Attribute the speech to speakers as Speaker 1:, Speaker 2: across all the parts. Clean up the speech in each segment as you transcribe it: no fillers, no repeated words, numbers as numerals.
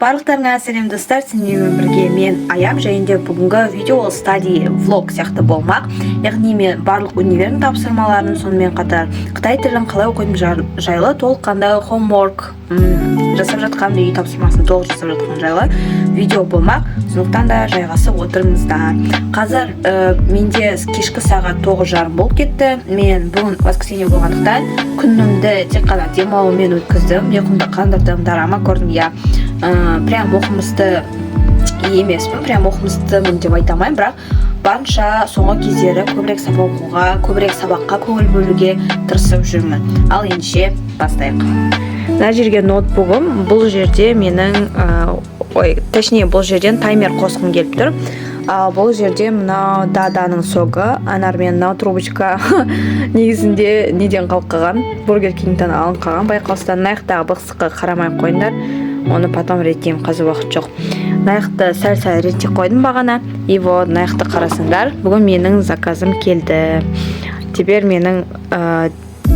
Speaker 1: Барлықтарыңа сәлем, достар! Сендермен бірге мен, Аям. Және де бүгінгі видео ол study влог сияқты болмақ, яғни мен барлық универдің тапсырмаларын, сонымен қатар қытай тілін қалай оқитыным жайлы толыққанды homework жасап жатқан, үй тапсырмасын толық жасап жатқан жайлы видео болмақ. Сондықтан да жайғасып отырыңыздар. Қазір менде кешкі сағат 9:30 болып кетті. Мен бүгін воскресенье болғандықтан, күнімді тек қана демалумен өткіздім, ұйқымды қандырдым, дорама көрдім, иә. Прям оқымысты емеспін, прям оқымыстымын деп айта алмаймын, бірақ барынша соңғы кездері көбірек сабақ оқуға, көбірек сабаққа көңіл бөлуге тырысып жүрмін. Ал ендеше бастайық. Мына жерге ноутбугым, бұл жерде менің ой, точнее, бұл жерден таймер қосқым келіп тұр. Ал бұл жерде мынау Даданың согы, анармен. Мынау трубочка негізінде неден қалып қалған, Бургер Кингтен алынып қалған байқаусыздан. Мына жақтағы бықсыққа қарамай ақ қойыңдар, оны потом реттеймін, қазір уақыт жоқ. Мына жақты сәл сәл реттеп қойдым бағана. И вот мына жақты қарасаңдар, бүгін менің заказым келді. Теперь менің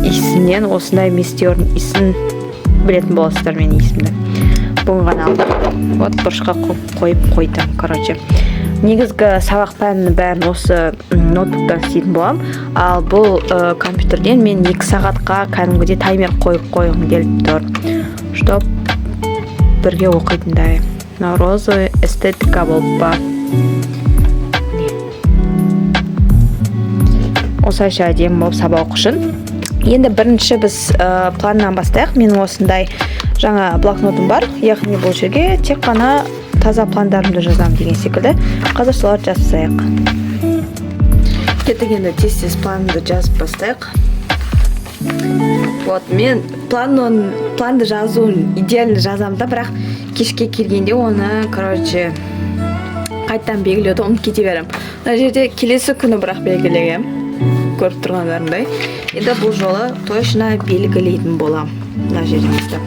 Speaker 1: иісімнен, осындай мистердің иісін білетін боласыздар. Менің иісімді бүгін ғана алдым. Вот бұрышқа қойып қойдым. Короче, негізгі сабақ пәнінің бәрін осы ноутбуктан істейтін боламын. Ал бұл компьютерден мен 2 сағатқа кәдімгідей таймер қойып қойғым келіп тұр, чтоб бірге оқитындай. Мына розовый эстетика болып па. Міне. Осылайша әдемі болып сабақ оқу үшін. Енді бірінші біз планнан бастайық. Менің осындай жаңа блокнотым бар, яғни бұл жерге тек қана таза пландарымды жазамын деген секілді. Қазір соларды жазып тастайық. Кеттік, енді тез тез планымды жазып бастайық. Вот мен планды жазуын идеально жазамын да, бірақ кешке келгенде оны, короче, қайтадан белгілеуді ұмытып кете беремін. Мына жерде келесі күні бірақ белгілегенмін, көріп тұрғандарыңдай. Енді бұл жолы точно белгілейтін боламын мына жерден бастап.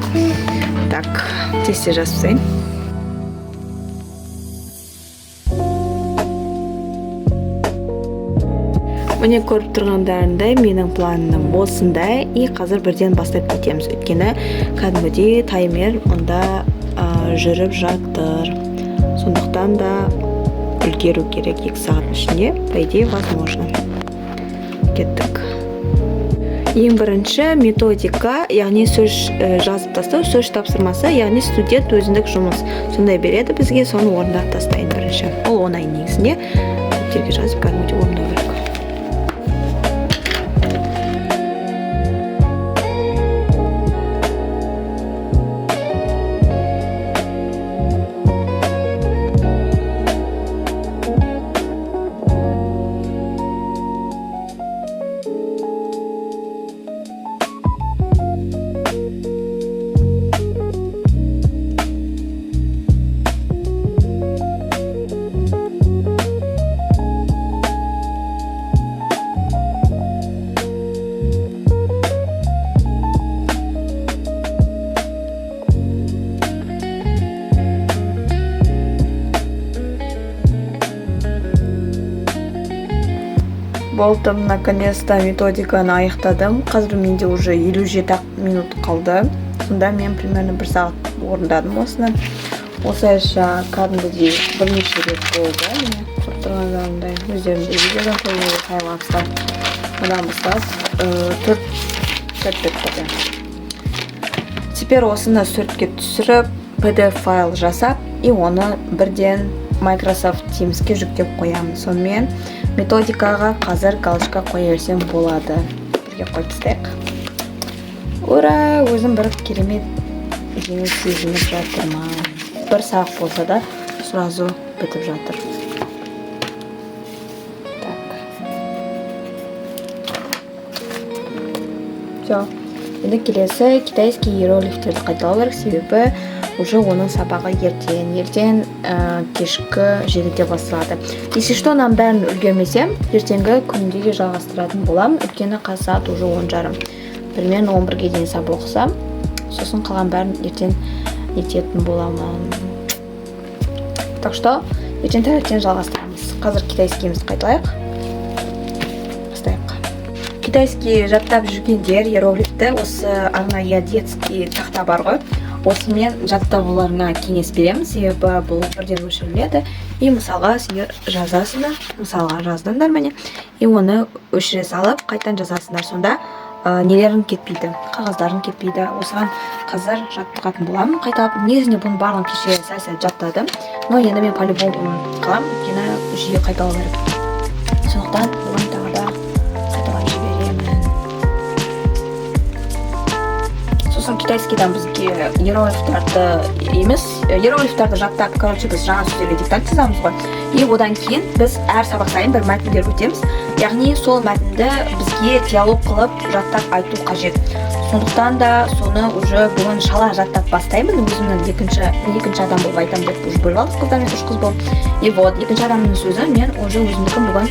Speaker 1: Так, тез тез жазып тастайын. Міне, көріп тұрғандарыңдай, менің планым осындай. И қазір бірден бастап кетеміз, өйткені кәдімгідей таймер онда жүріп жатыр. Сондықтан да үлгеру керек 2 сағаттың ішінде, по идее, возможно. Кеттік. Ең бірінші методика, яғни сөз жазып тастау, сөз тапсырмасы, яғни студент өзіндік жұмыс сондай береді бізге, соны орындап тастайын бірінші. Ол оңай негізінде, дәптерге жазып, кәдімгідей орындау керек. Болды, наконец-то методиканы аяқтадым. Қазір менде уже 57 ақ минут қалды. Сонда мен примерно бір сағат орындадым осыны. Осылайша кәдімгідей бірнеше рет болды. Міне, көріп тұрғандарыңдай, өздерің де видеодан көруге таймлапстан одан бастап төрт бет болды. Теперь осыны суретке түсіріп, PDF файл жасап и оны бірден Microsoft Teamsке жүктеп қоямын. Сонымен методикаға қазір галочка қоя берсем болады. Бірге қойып тастайық. Ура! Өзім бір керемет жеңіл сезініп жатырмын. Бір сағат болса да, сразу бітіп жатыр. Так, все. Енді келесі китайский иероглифтерді қайталау керек, себебі уже оның сабағы ертең кешкі 7-де басталады. Если что, мынаның бәрін үлгермесем, ертеңгі күнде де жалғастыратын боламын, өйткені қазір сағат уже 10:30. Примерно 11-ге дейін сабақ оқысам, сосын қалған бәрін ертең нететін боламын. Так что ертең таңертең жалғастырамыз. Қазір китайскийімізді қайталайық, бастайық. Китайский жаттап жүргендер иероглифті, осы арнайы детский тақта бар ғой. Осымен жаттағуларына кеңес беремін, себебі бұл бірден өшіріледі. И мысалға сендер жазасыңдар, мысалға жаздыңдар міне, и оны өшіре салып қайтадан жазасыңдар. Сонда нелерің кетпейді, қағаздарың кетпейді. Осыған қазір жаттығатын боламын қайталап. Негізінде бұның барлығын кеше сәл-сәл жаттадым, но енді мен по-любому ұмытып қаламын, өйткені жиі қайталау керек. Сондықтан бүгін тағы да қайталап жіберемін. Сосын китайскийдан бізге иероглифтарды емес, иероглифтарды жаттап, короче, біз жаңа сөздерге диктант жазамыз ғой. И одан кейін біз әр сабақ сайын бір мәтіндер өтеміз, яғни сол мәтінді бізге диалог қылып жаттап айту қажет. Сондықтан да соны уже бүгін шала жаттап бастаймын. Өзімнің екінші адам болып айтамын деп уже бөліп алдық қыздармен, үш қыз болып. И вот екінші адамның сөзін мен уже өзімдікін бүгін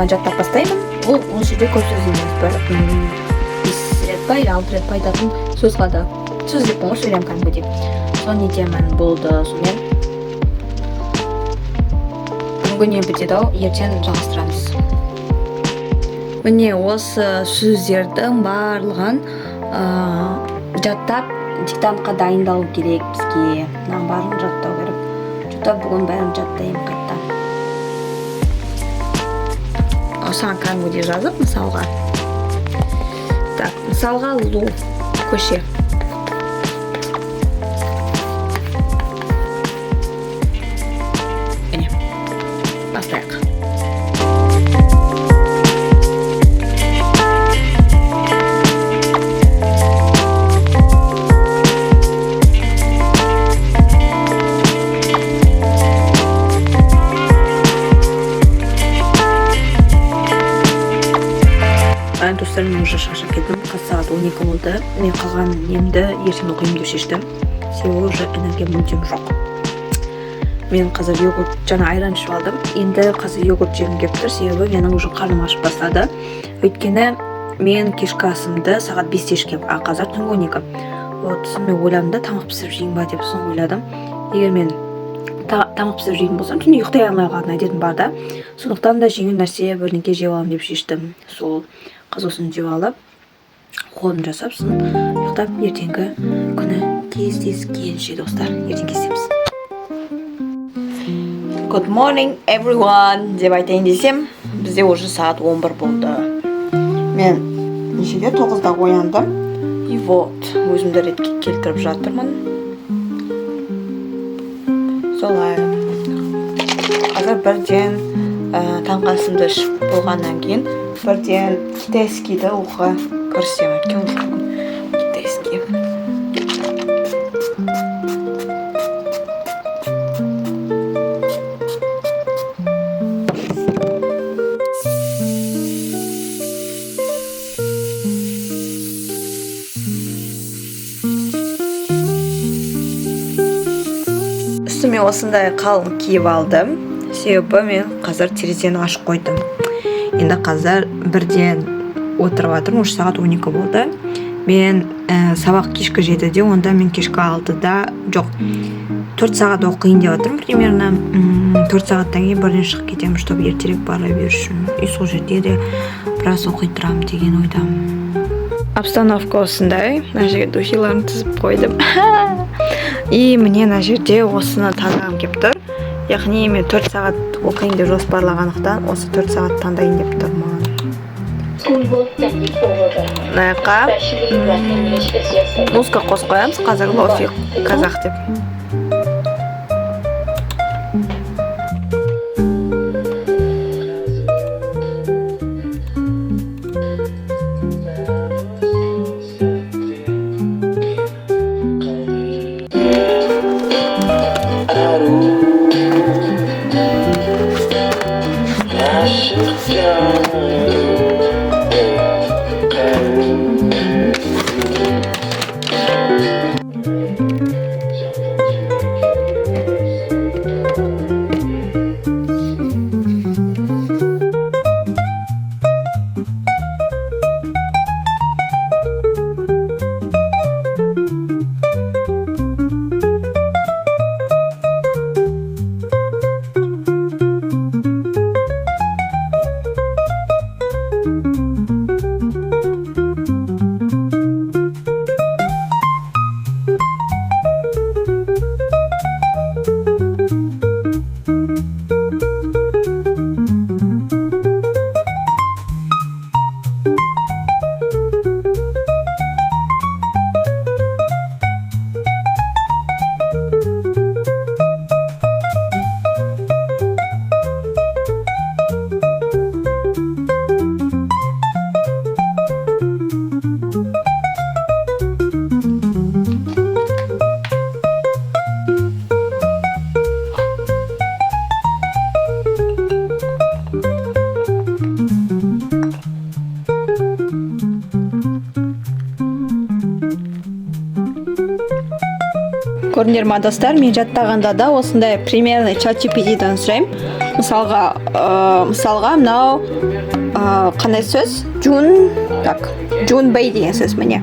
Speaker 1: жаттап бастаймын. Ол жерде көп сөз емес, бір 5 рет па или 6 рет па айтатын сөз қалды. Сөз деппін ғой, сөйлем кәдімгідей. Соны нетемін, болды. Сонымен бүгінгі не бітеді ау, ертең жалғастырамыз. Міне, осы сөздердің барлығын жаттап диктантқа дайындалу керек бізге. Мынаның барлығын жаттау керек. Что-то бүгін бәрін жаттаймын қайтадан. Осыған кәдімгідей жазып, мысалға, так, мысалға, 路, көше. Міне, бастайық. Достар, мен уже шаршап кеттім. Қазір сағат 12 болды. Мен қалған немді ертең оқимын деп шештім, себебі уже энергия мүлдем жоқ. Мен қазір йогурт, жаңа айран ішіп алдым, енді қазір йогурт жегім келіп тұр, себебі менің уже қарным ашып бастады. Өйткені мен кешкі асымды сағат 5-те ішкенмін, а қазір түнгі 12. Вот сосын мен ойладым да, тамақ пісіріп жейін ба деп. Сосын ойладым, егер мен тамақ пісіріп жейтін болсам, түнде ұйықтай алмай қалатын әдетім бар да. Сондықтан да жеңіл нәрсе бірдеңке жеп аламын деп шештім. Сол қазір осыны жеп алып, қолым жасап, сосын ұйықтап, ертеңгі күні кездескенше, достар, ертең кездесеміз. Good morning, everyone, деп айтайын десем, бізде уже сағат 11 болды. Мен нешеде, 9-да ояндым. И вот өзімді ретке келтіріп жатырмын. Солай, қазір бірден таңғы асымды ішіп болғаннан кейін бірден китайскийді оқуға кірісемін, өйткені уже бүгін китайский. Үстіме осындай қалың киіп алдым, себебі мен қазір терезені ашып қойдым. Енді қазір бірден отырып жатырмын, уже сағат 12 болды. Мен сабақ кешкі 7-де, онда мен кешкі 6-да, жоқ, 4 сағат оқиын деп жатырмын примерно. 4 сағаттан кейін бірден шығып кетемін, чтобы ертерек бара беру үшін. И сол жерде де біраз оқи тұрамын деген ойдамын. Обстановка осындай, мына жерге духиларымды тізіп қойдым. И міне, мына жерде осыны таңдағым келіп тұр, яғни мен 4 сағат оқиын деп жоспарлағандықтан, осы 4 сағат таңдайын деп тұрмын. Мына жаққа музыка қосып қоямыз қазір, лофи қазақ деп. Көрдіңдер ма, достар, мен жаттағанда да осындай примерно Чат GPT-дан сұраймын. Мысалға, мынау қандай сөз? 准, так, 准备 деген сөз, міне.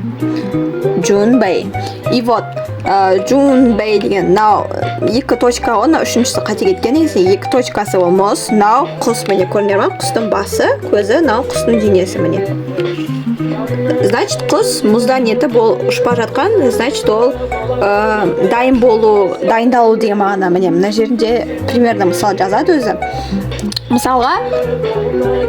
Speaker 1: 准备. И вот, 准备 деген мынау екі точка ғой, мынау үшіншісі қате кеткен негізі. Екі точкасы ол мұз, мынау құс, міне, көрдіңдер ма? Құстың басы, көзі, мынау құстың денесі, міне. Значит, құс мұздан нетіп, ол ұшып бара жатқан, значит, ол дайын болу, дайындалу деген мағына. Міне, мына жерінде примерно мысал жазады өзі. Мысалға,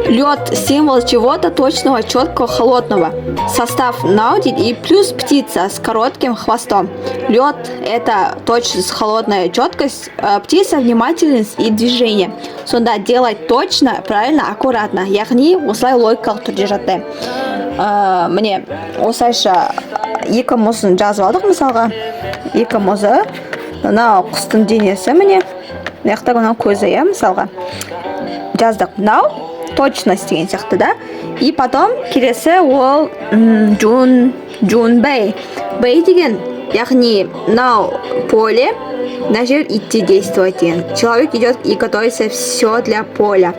Speaker 1: лед — символ чего-то точного, четкого, холодного. Состав мынау дейді, и плюс птица с коротким хвостом. Лед — это точность, холодная четкость, птица — внимательность и движение. Сонда делать точно, правильно, аккуратно. Яғни осылай логикалық түрде жаттаймын. Міне, осылайша екі мұзын жазып алдық. Мысалға, екі мұзы, мынау құстың денесі, міне, мына жақта мынау көзі, иә. Мысалға, жаздық, мынау точность деген сияқты да. И потом келесі ол 准备. 备 деген, яғни мынау поле, мына жер идти, действовать деген. Человек идет и готовится все для поля.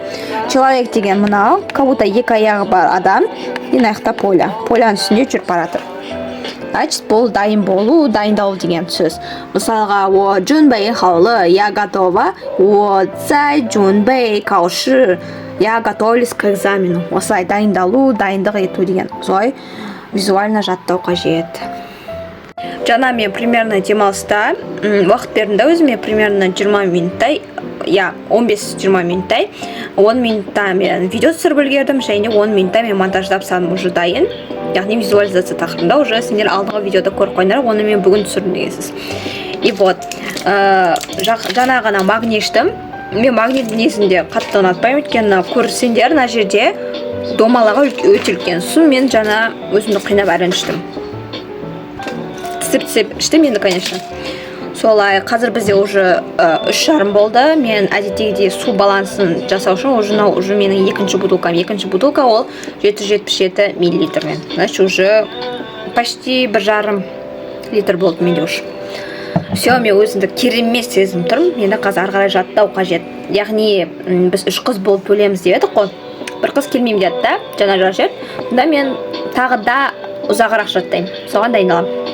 Speaker 1: Человек деген мынау как будто екі аяғы бар адам, и мына жақта поле, поляның үстінде жүріп бара жатыр. Значит, бұл дайын болу, дайындалу деген сөз. Мысалға, 我准备好了, я готова. 我在准备考试, я готовлюсь к экзамену. Осылай дайындалу, дайындық ету деген, солай визуально жаттау қажет. Жаңа мен примерно демалыста уақыт бердім да өзіме, примерно 20 минуттай, иә, 15-20 минуттай. 10 минутта мен видео түсіріп үлгердім және 10 минутта мен монтаждап тастадым, уже дайын. Яғни визуализация тақырыбында уже сендер алдыңғы видеода көріп қойдыңдар, оны мен бүгін түсірдім деген сөз. И вот, жаңа ғана магний іштім. Мен магний негізінде қатты ұнатпаймын, өйткені көрсеңдер, мына жерде домалағы өте үлкен. Сосын мен жаңа өзімді қинап әрең іштім, тістеп тістеп іштім енді, конечно. Солай, қазір бізде уже 3:30 болды. Мен әдеттегідей су балансын жасау үшін уже мынау уже менің екінші бутылкам. Екінші бутылка ол 777 миллилитрмен, значит, уже почти 1,5 литр болды менде уже. Все, мен өзімді керемет сезініп тұрмын. Енді қазір ары қарай жаттау қажет. Яғни біз үш қыз болып бөлеміз деп едік қой, бір қыз келмеймін деді да, жаңа жазып жіберді. Онда мен тағы да ұзағырақ жаттаймын, соған дайындаламын.